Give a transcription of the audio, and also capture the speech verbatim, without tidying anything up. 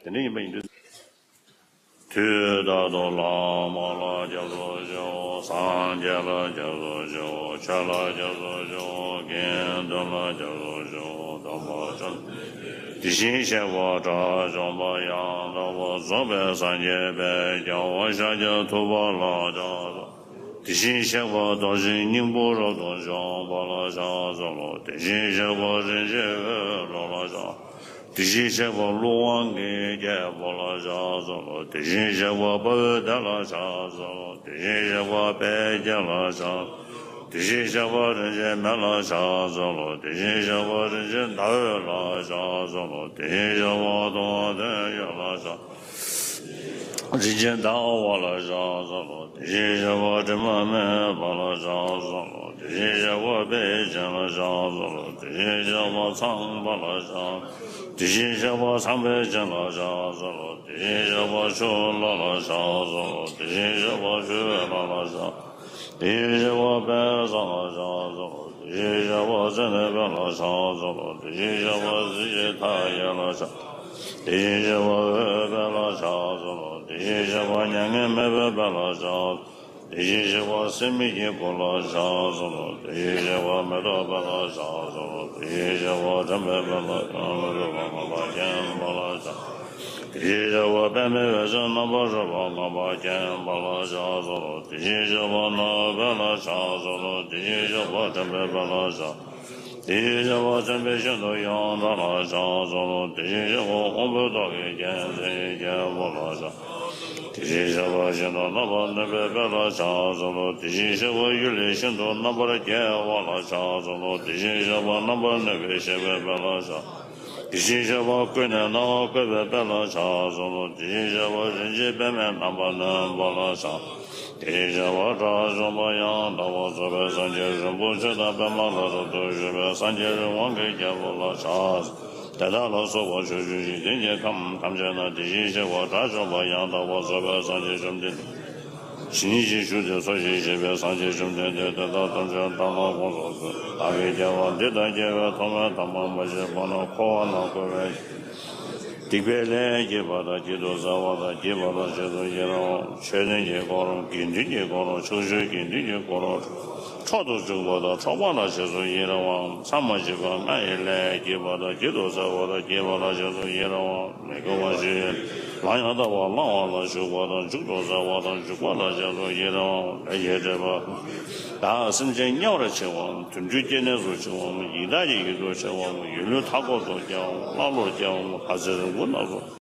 དེ་འདྲ་ཡིན་པ་ཡིན་དུས། དུས་རྟག་ཏུ་བླ་མ་ལ་སྐྱབས་སུ་མཆིའོ། སངས་རྒྱས་ལ་སྐྱབས་སུ་མཆིའོ། ཆོས་ལ་སྐྱབས་སུ་མཆིའོ། དགེ་འདུན་ལ་སྐྱབས་སུ་མཆིའོ། སྡོམ་པ་ཆོག་དེ་བཞིན་གཤེགས་པ་དགྲ་བཅོམ་པ་ཡང་དག་པར་རྫོགས་པའི་སངས་རྒྱས་དཔལ་རྒྱལ་བ་ཤཱཀྱ་ཐུབ་པ་ལ་ཕྱག་འཚལ་ལོ། དེ་བཞིན་གཤེགས་པ་རྡོ་རྗེ་སྙིང་པོ་རབ་ཏུ་འཇོམས་པ་ལ་ཕྱག་འཚལ་ལོ། དེ་བཞིན་གཤེགས་པ་རིན་ཆེན་འོད་འཕྲོ་ལ་ཕྱག་དེ་བཞིན་གཤེགས་པ་ཀླུ་དབང་གི་རྒྱལ་པོ་ལ་ཕྱག་འཚལ་ལོ། དེ་བཞིན་གཤེགས་པ་དཔའ་བོའི་སྡེ་ལ་ཕྱག་འཚལ་ལོ། དེ་བཞིན་གཤེགས་པ་དཔལ་དགྱེས་ལ་ཕྱག་དེ་བཞིན་གཤེགས་པ་རིན་ཆེན་མེ་ལ་ཕྱག་འཚལ་ལོ། དེ་བཞིན་གཤེགས་པ་རིན་ཆེན་ཟླ་འོད་ལ་ཕྱག་འཚལ་ལོ། དེ་བཞིན་གཤེགས་པ་ཐུབ་དབང་དོན་ཡོད་ལ་ཕྱག་རིན་ཆེན་ཟླ་བ་ལ་ཕྱག་འཚལ་ལོ། དེ་བཞིན་གཤེགས་པ་དྲི་མ་མེད་པ་ལ་ཕྱག་འཚལ་ལོ། དེ་བཞིན་གཤེགས་པ་དཔལ་ཆེན་ལ་ཕྱག་འཚལ་ལོ། དེ་བཞིན་གཤེགས་པ་ཚངས་པ་ལ་ཕྱག་དེ་བཞིན་གཤེགས་པ་ཚངས་པའི་སྤྱན་ལ་ཕྱག་འཚལ་ལོ། དེ་བཞིན་གཤེགས་པ་ཆུ་ལྷ་ལ་ཕྱག་འཚལ་ལོ། དེ་བཞིན་གཤེགས་པ་ཆུ་བོའི་ལྷ་ལ་ཕྱག་དེ་བཞིན་གཤེགས་པ་དཔལ་བཟང་ལ་ཕྱག་འཚལ་ལོ། དེ་བཞིན་གཤེགས་པ་ཙནྡན་དཔལ་ལ་ཕྱག་འཚལ་ལོ། དེ་བཞིན་གཤེགས་པ་གཟི་བརྗིད་མཐའ་ཡས་ལ་ཕྱག་དེ་བཞིན་གཤེགས་པ་འོད་དཔལ་ལ་ཕྱག་འཚལ་ལོ། དེ་བཞིན་གཤེགས་པ་མྱ་ངན་མེད་པའི་དཔལ་ལ་ཕྱག་དེ་བཞིན་གཤེགས་པ་སྲེད་མེད་ཀྱི་སྐུ་ལ་ཕྱག་འཚལ་ལོ། དེ་བཞིན་གཤེགས་པ་མེ་ཏོག་དཔལ་ལ་ཕྱག་འཚལ་ལོ། དེ་བཞིན་གཤེགས་པ་དྲན་པའི་དཔལ་ལ་ཕྱག་འཚལ་ལོ། རྣམ་པར་མཁྱེན་པ་ལ་ཕྱག་དེ་བཞིན་གཤེགས་པ་པདྨའི་འོད་ཟེར་རྣམ་པར་རོལ་པ་རྣམ་པར་མཁྱེན་པ་ལ་ཕྱག་འཚལ་ལོ། དེ་བཞིན་གཤེགས་པ་ནོར་དཔལ་ལ་ཕྱག་འཚལ་ལོ། དེ་བཞིན་གཤེགས་པ་དྲན་པའི་དཔལ་ལ་ཕྱག་དེ་བཞིན་གཤེགས་པ་བརྩོན་པས་ཤིན་ཏུ་ཡོངས་བཟླས་ལ་ཕྱག་འཚལ་ལོ། དེ་བཞིན་གཤེགས་པ་ཀོང་པོའི་ཏོག་གི་རྒྱལ་མཚན་གྱི་རྒྱལ་པོ་ལ་ཕྱག་དེ་བཞིན་གཤེགས་པ་ཤིན་ཏུ་རྣམ་པར་གནོན་པའི་དཔལ་ལ་ཕྱག་འཚལ་ལོ། དེ་བཞིན་གཤེགས་པ་གཡུལ་ལས་ཤིན་ཏུ་རྣམ་པར་རྒྱལ་བ་ལ་ཕྱག་འཚལ་ལོ། དེ་བཞིན་གཤེགས་པ་རྣམ་པར་གནོན་པས་གཤེགས་པའི་དཔལ་ལ་ཕྱག་དེ་བཞིན་གཤེགས་པ་ཀུན་ནས་སྣང་བ་བཀོད་པའི་དཔལ་ལ་ཕྱག་འཚལ་ལོ། དེ་བཞིན་གཤེགས་པ་རིན་ཆེན་པདྨས་རྣམ་པར་གནོན་པ་ལ་ཕྱག་དེ་བཞིན་གཤེགས་པ་དགྲ་བཅོམ་པ་ཡང་དག་པར་རྫོགས་པའི་སངས་རྒྱས་རིན་པོ་ཆེ་དང་པདྨ་ལ་རབ་ཏུ་བཞུགས་པའི་སངས་རྒྱས་རི་དབང་གི་རྒྱལ་པོ་ལ་ཕྱག་དེ་དག་ལ་སོགས་པ་ཕྱོགས་བཅུའི་འཇིག་རྟེན་གྱི་ཁམས་ཐམས་ཅད་ན་དེ་བཞིན་གཤེགས་པ་དགྲ་བཅོམ་པ་ཡང་དག་པར་རྫོགས་པའི་སངས་རྒྱས་བཅོམ་ལྡན་འདས་ཇི་སྙེད་ཅིག་བཞུགས་ཏེ་འཚོ་ཞིང་གཞེས་པའི་སངས་རྒྱས་བཅོམ་ལྡན་འདས་དེ་དག་ཐམས་ཅད་བདག་ལ་དགོངས་སུ་གསོལ། བདག་གིས་སྐྱེ་བ་འདི་དང་སྐྱེ་བའི་ཐོག་མའི་དང་པོ་མ་སྐྱེས་གོང་ན་འཁོར་བ་ན་འཁོར་བའི་སྡིག་པའི་ལས་བགྱིས་པ་དང་བགྱིད་དུ་སྩལ་བ་དང་བགྱིས་པ་ལ་རྗེས་སུ་ཡི་རང་བ། མཆོད་རྟེན་གྱི་དཀོར་རམ་དགེ་འདུན་གྱི་དཀོར་རམ་ཕྱོགས་བཅུའི་དགེ་འདུན་གྱི་དཀོར་རམ་འཕྲོག་ཏུ་བཅུག་པ་དང་འཕྲོག་པ་ལ་རྗེས་སུ་ཡི་རང་བའམ། མཚམས་མ་མཆིས་པ་ལྔ་ཡི་ལས་བགྱིས་པ་དང་བགྱིད་དུ་སྩལ་བ་དང་བགྱིས་པ་ལ་རྗེས་སུ་ཡི་རང་བའམ། མི་དགེ་བ་བཅུ་ཡི་ལམ་ཡང་དག་པར་བླང་བ་ལ་འཇུག་པ་དང་འཇུག་ཏུ་སྩལ་བ་དང་འཇུག་པ་ལ་རྗེས་སུ་ཡི་རང་བའམ། ལས་ཀྱི་སྒྲིབ་པ་དག་སེམས་ཅན་དམྱལ་བར་མཆི་བའམ། དུད་འགྲོའི་སྐྱེ་གནས་སུ་མཆི་བའམ། ཡི་དྭགས་ཀྱི་ཡུལ་དུ་མཆི་བའམ། ཡུལ་ལུས་མཐའ་འཁོབ་ཏུ་སྐྱེ་བའམ། ཀླ་ཀློར་སྐྱེ་བའམ། ལྷ་ཚེ་རིང་པོ་རྣམས་སུ།